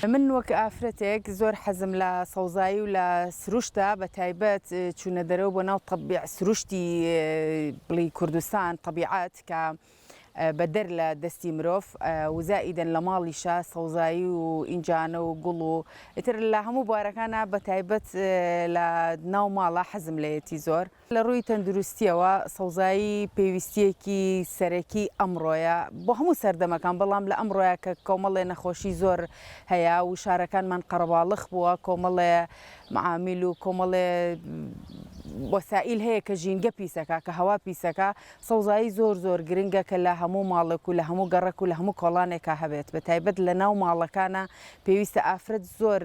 من وەک ئافرەتێک زۆر حەزم لە سەوزایی و لە سروشتە بە تایبەت چوونە دەرەوە بۆ ناو تەبیع سروشتی بڵی کوردستان تەبیعەت کە بەدەر لە دەستی مرۆڤ و زائیدەن لە ماڵیشا سەوزایی و ئینجانە و گوڵ و ئیتر لە هەموو بوارەکانا بە تایبەت لە ناو ماڵا حەزم لێیەتی زۆر. لە ڕووی تەندروستییەوە سەوزایی پێویستییەکی سەرەکی ئەمڕۆیە بۆ هەموو سەردەمەکان، بەڵام لە ئەمڕۆیا کە کۆمەڵێ نەخۆشی زۆر هەیە و شارەکانمان قەرەباڵخ بووە، کۆمەڵێ معامیل و کۆمەڵێ وەسائیل هەیە کە ژینگە پیسەکا، کە هەوا پیسەکا، سەوزایی زۆر زۆر گرنگە کە لە هەموو ماڵێک و لە هەموو گەڕەک و لە هەموو کۆڵانێکا هەبێت، بە تایبەت لە ناو ماڵەکانا پێویستە ئافرەت زۆر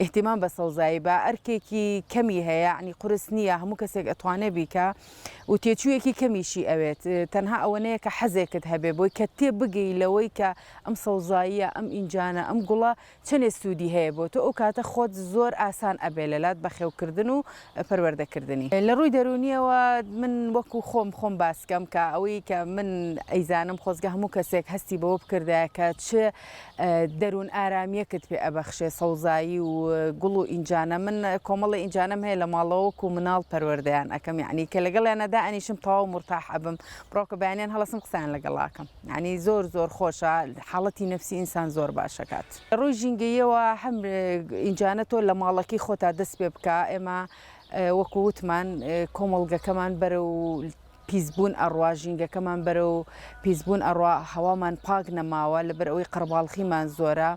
ئیهتیمام بە سەوزایی با ئەرکێکی کەمی هەیە یەعنی قورس نییە هەموو کەسێک ئەتوانێ بیکا و تێچوویەکی کەمیشی ئەوێت تەنها ئەوەنەیە کە حەزێکت هەبێ بۆی کە تێ بگەی لەوەی کە ئەم سەوزاییە ئەم ئینجانە ئەم گوڵە چەنێ سوودی هەیە بۆ تۆ ئەو کاتە خۆت زۆر ئاسان ئەبێ لەلات بەخێوکردن و پەروەردەکردنی. لە ڕووی دەروونیەوە من وەکو خۆم خۆم باس کەم کە ئەوەی کە من ئەیزانم خۆزگە هەموو کەسێک هەستی بەوە بکردایە کە چ دەروون ئارامیەکت پێ ئەبەخشێ سەوزایی و گوڵ و ئینجانە من کۆمەڵێ ئینجانەم هەیە لە ماڵەوە وەکو مناڵ پەروەردەیان ئەکەم یەعنی کە لەگەڵیانا دائەنیشم تەواو مورتاح ئەبم بڕۆکە بەیانیان هەڵەسم قسەیان لەگەڵا ئەکەم یەعنی زۆر زۆر خۆشە حاڵەتی نەفسی ئینسان زۆر باشەکات. لە ڕووی ژینگەییەوە هەم ئینجانە تۆ لە ماڵەکەی خۆتا دەست پێ بکە ئێمە وەکو وتمان کۆمەڵگەکەمان بەرەو پیسبوون ئەڕوا، ژینگەکەمان بەرەو پیسبوون ئەڕوا، هەوامان پاک نەماوە لەبەر ئەوەی قەرەباڵخیمان زۆرە،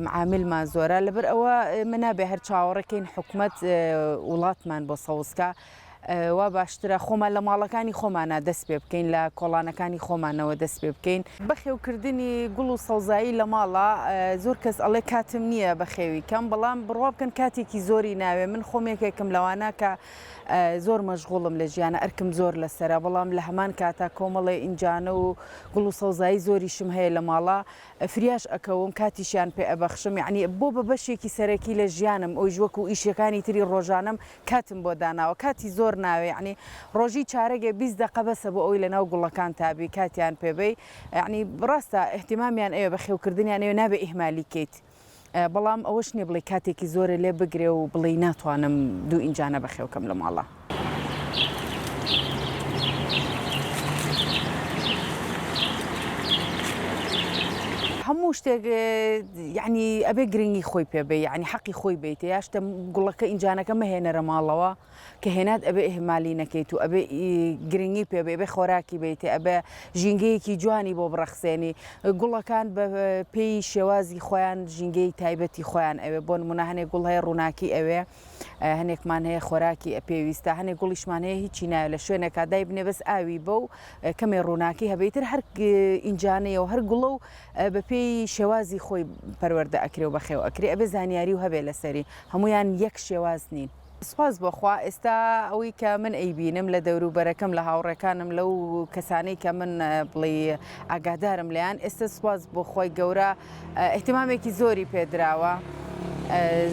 معاملمان زۆرە، لەبەر ئەوە ئێمە نابێ هەر چاوەڕێ کەین حکومەت وڵاتمان بۆ سەوز کا، وا باشترە خۆمان لە ماڵەکانی خۆمانا دەست پێ بکەین، لە کۆڵانەکانی خۆمانەوە دەست پێ بکەین. بەخێوکردنی گوڵ و سەوزایی لە ماڵا، زۆر کەس ئەڵێ کاتم نییە بەخێوی کەم، بەڵام بڕوا بکەن کاتێکی زۆری ناوێ، من خۆم یەکێکم لەوانە کە زۆر مەشغوڵم لە ژیانا ئەرکم زۆر لەسەرە بەڵام لە هەمان کاتا کۆمەڵێ ئینجانە و گوڵ و سەوزایی زۆریشم هەیە لە ماڵا فریاش ئەکەوم کاتیشیان پێ ئەبەخشم یەعنی بۆ بە بەشێکی سەرەکی لە ژیانم ئەویش وەکو ئیشەکانی تری ڕۆژانەم کاتم بۆ داناوە کاتی زۆر ناوێ یەعنی ڕۆژی چارەگێ 20 دەقە بەسە بۆ ئەوەی لەناو گوڵەکانتا بی کاتیان پێ بەی یەعنی ڕاستە ئیهتیمامیان ئەوێ بەخێوکردنیان ئەوێ نابێ ئیهمالی کەیت. بەڵام ئەوەش نیە بڵێی کاتێکی زۆرێ لێ بگرێ و بڵێی ناتوانم دوو ئینجانە بەخێو کەم لە ماڵا. هەموو شتێک یعنی ئەبێ گرنگی خۆی پێ بێ یعنی حەقی خۆی بیتێ یا شتە گوڵەکە ئینجانەکە مەهێنەرە ماڵەوە کە هێنات ئەبێ ئیهمالی نەکەیت و ئەبێ گرنگی پێ بێ ئەبێ خۆراکی بیتێ ئەبێ ژینگەیەکی جوانی بۆ بڕەخسێنی گوڵەکان بە پێی شێوازی خۆیان ژینگەی تایبەتی خۆیان ئەوێ بۆ نمونە هەنێک گوڵ هەیە ڕووناکی ئەوێ هەنێکمان هەیە خۆراکی پێویستە هەنێک گوڵیشمان هەیە هیچی ناوێت لە شوێنێکا دایبنێ بەس ئاوی بە و کەمێ ڕووناکی هەبێ ئیتر هەر ئینجانەیە و هەر گوڵە و بە پێی شێوازی خۆی پەروەردە ئەکرێ و بەخێو ئەکرێ ئەبێ زانیاری و هەبێ لەسەری هەمویان یەک شێواز نین. سوپاس بۆ خوا ئێستا ئەوەی کە من ئەیبینم لە دەوروبەرەکەم لە هاوڕێکانم لەو کەسانەی کە من بڵێی ئاگادارم لێیان ئێستا سوپاس بۆ خوای گەورە ئیهتیمامێکی زۆری پێدراوە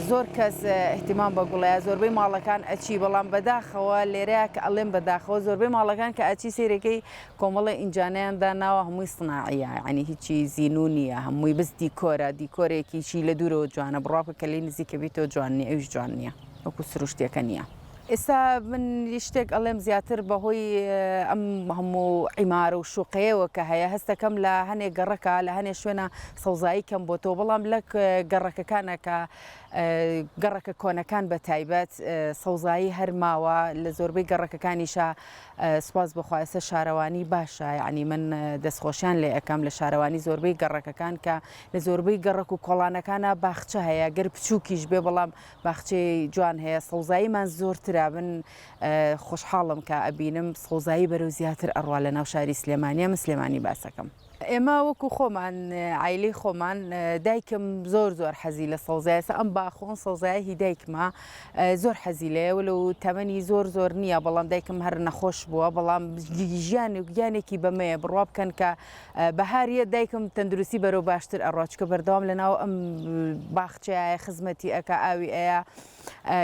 زۆر کەس ئیهتیمام بە گوڵەیە زۆربەی ماڵەکان ئەچی بەڵام بەداخەوە لێرەیە کە ئەڵێم بەداخەوە زۆربەی ماڵەکان کە ئەچی سەیرەکەی کۆمەڵێ ئینجانەیان داناوە هەمووی سناعیە یعنی هیچی زینوو نییە هەمووی بەس دیکۆرە دیکۆرێکیشی لە دوورەوە جوانە بڕوا بکە کە لێی نزیکە بیتەوە جوان نییە ئەویش جوان نییە وەکو سروشتیەکە نییە. ئێستا من شتێک ئەڵێم زیاتر بەهۆی ئەم هەموو عیمارە و شوقەیەوە کە هەیە هەستەکەم لە هەنێ گەڕەکە لە هەنێ شوێنە سەوزایی کەم بۆتەوە بەڵام لە گەڕەکەکانە کە گەڕەکە کۆنەکان بە تایبەت سەوزایی هەر ماوە لە زۆربەی گەڕەکەکانیشا سوپاس بۆ خوا ئێستا شارەوانی باشە یعنی من دەستخۆشیان لێ ئەەکەم لە شارەوانی زۆربەی گەڕەکەکان کە لە زۆربەی گەڕەک و کۆڵانەکانە باخچە هەیە گەر بچووکیش بێ بەڵام باخچەی جوان هەیە سەوزاییمان زۆرترە من خۆشحاڵم کە ئەبینم سەوزایی بەرەو زیاتر ئەڕوا لە ناو شاری سلێمانیە من سلێمانی باسەکەم. ئێمە وەکو خۆمان عایلەی خۆمان دایکم زۆر زۆر حەزی لە سەوزایە ئێستا ئەم باخ و ئەم سەوزایە هی دایکمە زۆر حەزی لێیە ولو تەمەنی زۆر زۆر نییە بەڵام دایکم هەر نەخۆش بووە بەڵام ژیان و گیانێکی بەمەیە بڕوا بکەن کە بەهاریە دایکم تەندروستی بەرەو باشتر ئەڕوا چکە بەردەوام لەناو ئەم باخچەیە خزمەتی ئەکا ئاوی ئەیا.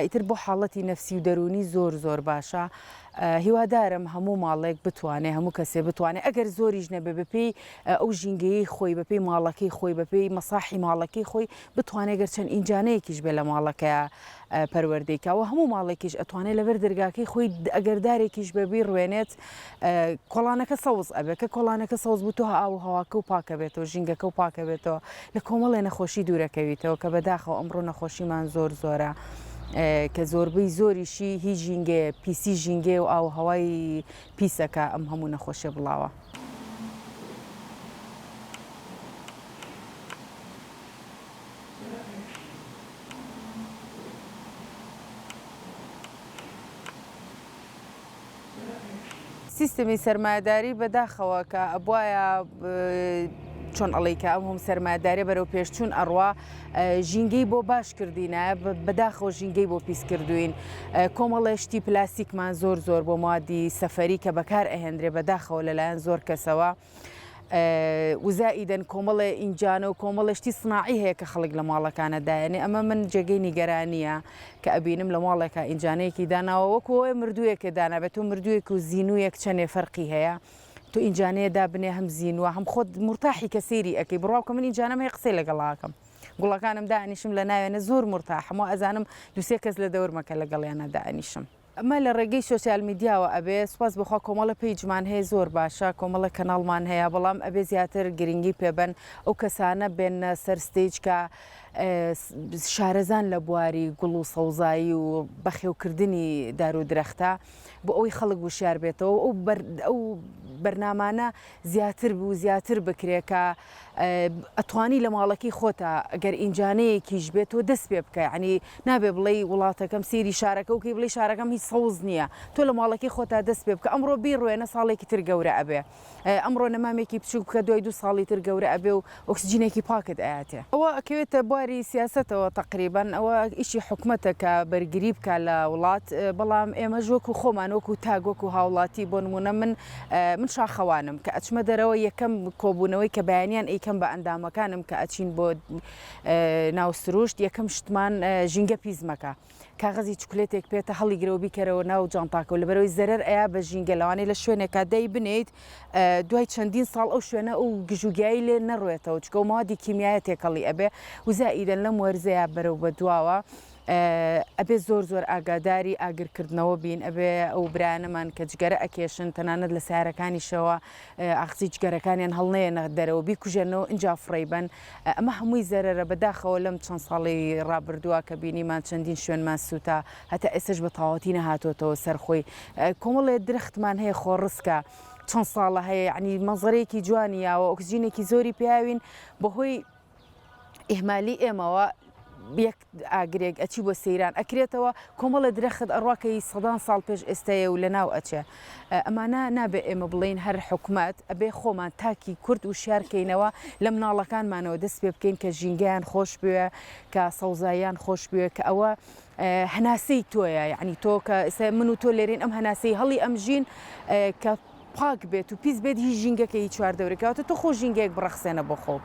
ئیتر بۆ حاڵەتی نەفسی و دەروونی زۆر زۆر باشە هیوادارم هەموو ماڵێک بتوانێ هەموو کەسێ بتوانێ ئەگەر زۆریش نەبێ بەپێی ئەو ژینگەیەی خۆی بەپێی ماڵەکەی خۆی بەپێی مەساحی ماڵەکەی خۆی بتوانێ گەر چەند ئینجانەیەکیش بێ لە ماڵەکەیا پەروەردەی کا وە هەموو ماڵێکیش ئەتوانێ لەبەر دەرگاکەی خۆی ئەگەر دارێکیش بێ بیڕوێنێت کۆڵانەکە سەوز ئەبێ کە کۆڵانەکە سەوز بوو تۆ ئاو و هەواکە و پاکە بێتەوە ژینگەکە و پاکە بێتەوە لە کۆمەڵێ نەخۆشی دوورەکەویتەوە کە بەداخەوە ئەمڕۆ نەخۆشیمان زۆر زۆرە کە زۆربەی زۆریشی هی ژینگەیە پیسی ژینگەیە و ئاو و هەوای پیسە کە ئەم هەموو نەخۆشیە بڵاوە. سیستمی سەرمایەداری بەداخەوە کە ئەبوایە چۆن ئەڵێی کە ئەم هەم سەرمایەداریە بەرەو پێشچوون ئەڕوا ژینگەی بۆ باش کردینە بەداخەوە ژینگەی بۆ پیس کردوین کۆمەڵێ شتی پلاستیکمان زۆر زۆر بۆ موادی سەفەری کە بەکار ئەهێنرێ بەداخەوە لەلایەن زۆر کەسەوە وزائیدەن کۆمەڵێ ئینجانە و کۆمەڵێ شتی سناعی هەیە کە خەڵک لە ماڵەکانە دایەنێ ئەمە من جێگەی نیگەرانیە کە ئەبینم لە ماڵێکا ئینجانەیەکی داناوە وەکو ئەوەی مردوویەکێ دانابێت تۆ مردوویەک و زینوویەک چەنێ فەرقی هەیە تۆ ئینجانەیە دابنێ هەم زینووە هەم خۆت مورتاحی کە سەیری ئەکەی بڕوا بکە من ئینجانەم هەیە قسەی لەگەڵا ئەکەم گوڵەکانم دائەنیشم لە ناوێنە زۆر مورتاحم وا ئەزانم دوو سێ کەس لە دەورمە کە لەگەڵیانا دائەنیشم. ئەمە لە ڕێگەی سۆسیال میدیاوە ئەبێ، سوپاس بۆ خوا کۆمەڵە page مان هەیە زۆر باشە، کۆمەڵە کەناڵمان هەیە، بەڵام ئەبێ زیاتر گرنگی پێبەن، ئەو کەسانە بێننە سەر stage کە شارەزان لە بواری گوڵ و سەوزایی و بەخێوکردنی دار و درەختە، بۆ ئەوەی خەڵک وشیار بێتەوە و ئەو بەرنامانە زیاتر و زیاتر بکرێ کە ئەتوانی لە ماڵەکەی خۆتا گەر ئینجانەیەکیش بێت تۆ دەست پێ بکە یعنی نابێ بڵێی وڵاتەکەم سەیری شارەکە وکەی بڵێی شارەکەم هیچ سەوز نییە تۆ لە ماڵەکەی خۆتا دەست پێ بکە ئەمڕۆ بیڕوێنە ساڵێکی تر گەورە ئەبێ ئەمڕۆ نەمامێکی بچووک بکە دوای دوو ساڵی تر گەورە ئەبێ و ئۆکسجینێکی پاکت ئەیاتێ. ئەوە ئەکەوێتە بواری سیاسەتەوە تەقریبەن ئەوە ئیشی حکومەتە کە بەرگری بکا لە وڵات بەڵام ئێمەش وەکو خۆمان وەکو تاک وەکو هاوڵاتی بۆ نمونە من من شاخەوانم کە ئەچمە دەرەوە یەکەم کۆبوونەوەی کە بەیانیان ئەیکەم بە ئەندامەکانم کە ئەچین بۆ ناو سروشت یەکەم شتمان ژینگە پیس مەکە کاغەزی چوکلێتێک پێتە هەڵیگرەوە بیکەرەوە ناو جانتاکەوە لەبەرەوەی زەرەر ئەیا بە ژینگە لەوانەیە لە شوێنێکا دای بنێیت دوای چەندین ساڵ ئەو شوێنە ئەو گژوگیایی لێ نەڕوێتەوە چکە و مەوادی کیمیایە تێکەڵی ئەبێ وزائیدەن لەم وەرزەیە بەرەو بەدواوە ئەبێ زۆر زۆر ئاگاداری ئاگرکردنەوە بین ئەبێ ئەو برایانەمان کە جگەرە ئەکێشن تەنانەت لە سیارەکانیشەوە ئاخزی جگەرەکانیان هەڵنەیەنە دەرەوە بیکوژێنەوە ئینجا فڕێی بەن ئەمە هەمووی زەرەرە بەداخەوە لەم چەند ساڵەی ڕابردووە کە بینیمان چەندین شوێنمان سووتا هەتا ئێستەش بە تەواوەتی نەهاتۆتەوە سەر خۆی کۆمەڵێ درەختمان هەیە خۆڕسکە چەند ساڵە هەیە یعنی مەنزەرەیەکی جوانی یاوە ئۆکسجینێکی زۆری پیاوین بەهۆی ئیهمالی ئێمەوە یەک ئاگرێک ئەچی بۆ سەیران ئەکرێتەوە کۆمەڵێ درەخت ئەڕوا کە ی سەدان ساڵ پێش ئێستەیە و لەناو ئەچێ ئەمانە نابێ ئێمە بڵێین هەر حکومەت ئەبێ خۆمان تاکی کورد وشیار کەینەوە لە مناڵەکانمانەوە دەست پێ بکەین کە ژینگەیان خۆش بوێ کە سەوزاییان خۆش بوێ کە ئەوە هەناسەی تۆیە یعنی تۆ کە من و تۆ لێرین ئەم هەناسەی هەڵی ئەمژین کە پاک بێت و پیس بێت هی ژینگەکە هی چواردەورەکەواتە تۆ خۆ ژینگەیەک بڕەخسێنە بۆ خۆ.